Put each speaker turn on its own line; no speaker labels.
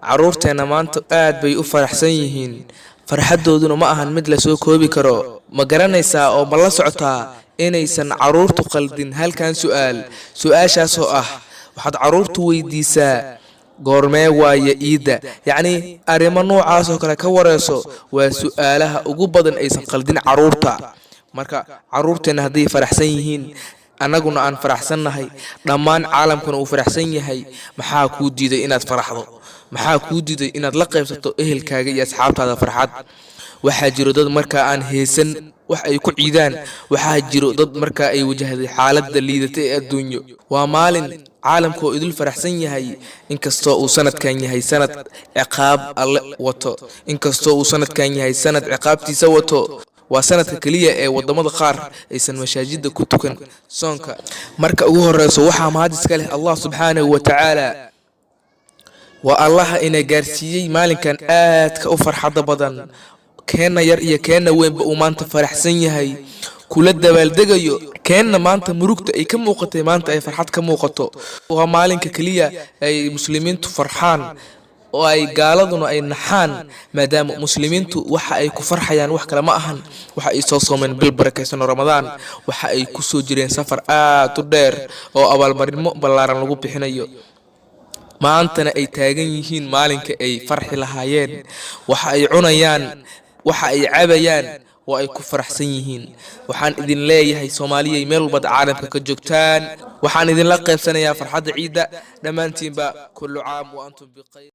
Carruurteenna maanta aad bay u faraxsan yihiin, farxaddooduna ma ahan mid lasoo koobi karo. Ma garanaysaa oo ma la socotaa inaysan carruurtu qaldin halkan su'aal? Su-aashaasoo ah, waxaad carruurtu weydiisaa goormee waaye iidda, yacnii arrimo noocaasoo kale ka wareyso. Waa su-aalaha ugu badan aysan qaldin carruurta. Marka carruurteenna hadday faraxsan yihiin, annaguna aan faraxsannahay, dhammaan caalamkuna uu faraxsan yahay, maxaa kuu diiday inaad faraxdo? Maxaa kuu diiday inaad la qaybsato ehelkaaga iyo asxaabtaada farxad? Waxaa jiro dad markaa aan heesan wax ay ku ciidaan. Waxaa jiro dad markaa ay wajahday xaaladda liidata ee adduunyo. Waa maalin caalamka oo idil faraxsan yahay, inkastoo uu sanadkan yahay sanad ciqaab Alle wato, inkastoo uu sanadkan yahay sanad ciqaabtiisa wato. Waa sanadka keliya ee wadamada qaar aysan mashaajida ku tukan soonka. Marka ugu horeyso, waxaa mahad iska leh Allah subxaanahu wa tacaala. Waa Allaha ina gaarsiiyey maalinkan aadka u farxadda badan. Keenna yar iyo keenna weynba uu maanta faraxsan yahay, kula dabaaldegayo. Keenna maanta murugta ay ka muuqatay, maanta ay farxad ka muuqato. Waa maalinka keliya ay muslimiintu farxaan oo ay gaaladuna ay naxaan, maadaama muslimiintu waxa ay ku farxayaan wax kale ma ahan, waxa ay soo soomeen bil barakaysan oo Ramadaan, waxa ay ku soo jireen safar aad u dheer oo abaalmarinmo ballaaran lagu bixinayo, maantana ay taagan yihiin maalinka ay farxi lahaayeen. Waxa ay cunayaan, waxa ay cabayaan oo ay ku faraxsan yihiin. Waxaan idin leeyahay, Soomaaliyay, meel walbaad caalamka ka joogtaan, waxaan idinla qaybsanayaa farxadda ciidda dhammaantiinba. Kullu caam wa antum bikhayr.